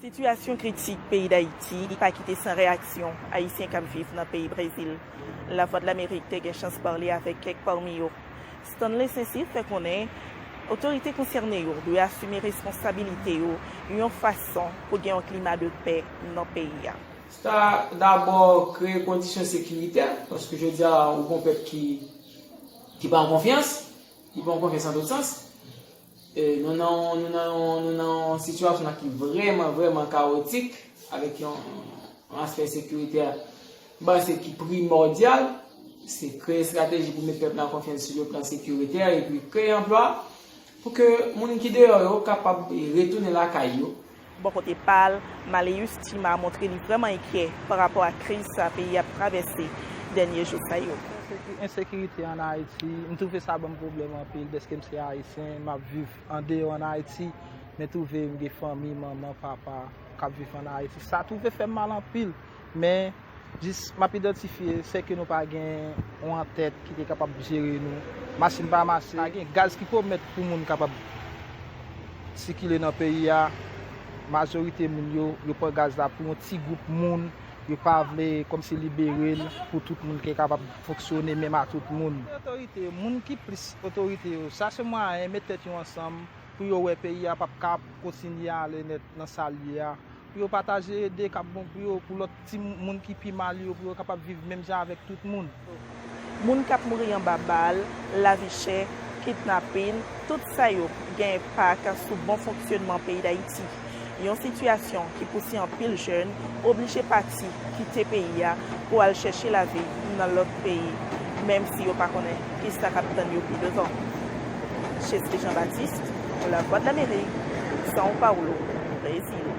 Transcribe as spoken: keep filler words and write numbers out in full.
Sitiyasyon kritik peyi Dayiti pa kite san reyaksyon Ayisyen k ap viv nan peyi Brezil. Lavwadlamerik te gen chans pale avèk kèk pami yo. Stanley Saint-Cyr fè konnen otorite konsène yo dwe asime responsabilite yo yon fason pou gen yon klima de pè nan peyi a. Sa dabò kreye kondisyon sekiritè, paske jodi a ou gon pèp ki, ki pa an konfyans, ki pa an konfyans an tout sans. E, nou nan, nou nan, nou nan yon sitiyasyon la ki vrèman, vrèman kawotik, avèk yon, yon aspè sekiritè, m panse ki primòdyal, se kreye estrateji pou met pèp la an konfyans sou le plan sekiritè, epi kreye anplwa, pou ke moun ki deyò yo kapab retounen lakay yo. Bò kote pa l, Maleus Tima montre li vrèman enkyè pa rapò a kriz sa peyi ap travèse dènye jou sa yo. Ensekirite an Ayiti, m twouve sa ban m pwoblèm anpil, dèske m se Ayisyen, m ap viv andeyò an Ayiti, men twouve m gen fanmi, manman, papa, k ap viv an Ayiti. Sa twouve fè m mal anpil, men jis m ap idantifye, sèke nou pa gen yon antèt ki te kapab jere nou. Machin pa mache, pa gen gaz ki pwomèt pou moun kapab sikile nan peyi a. Majorite moun yo, yo pran gaz la pou yon ti gwoup moun, yo pa vle kòmsi libere l pou tout moun ki kapab fonksyone menm a tout moun. Otorite, moun ki plis otorite yo, chache mwayen, met tèt yo ansanm pou yo wè peyi a p ap ka kontinye ale nèt nan sa l ye a. Pou yo pataje ede k ap bon pou yo, pou lòt ti moun ki pi mal yo, pou yo kapab viv menm jan avèk tout moun. Moun k ap mouri anba bal, lavi chè, kidnapin, tout sa yo gen enpak sou bon fonksyonman peyi Dayiti. Yon sitiyasyon ki pouse anpil jèn oblije pati, kite peyi a pou al chèche lavi nan lòt peyi, menm si yo pa konnen kisa k ap tann yo pi devan. Chesly Jean Baptiste, Lavwadlamerik, São Paulo, Brezil.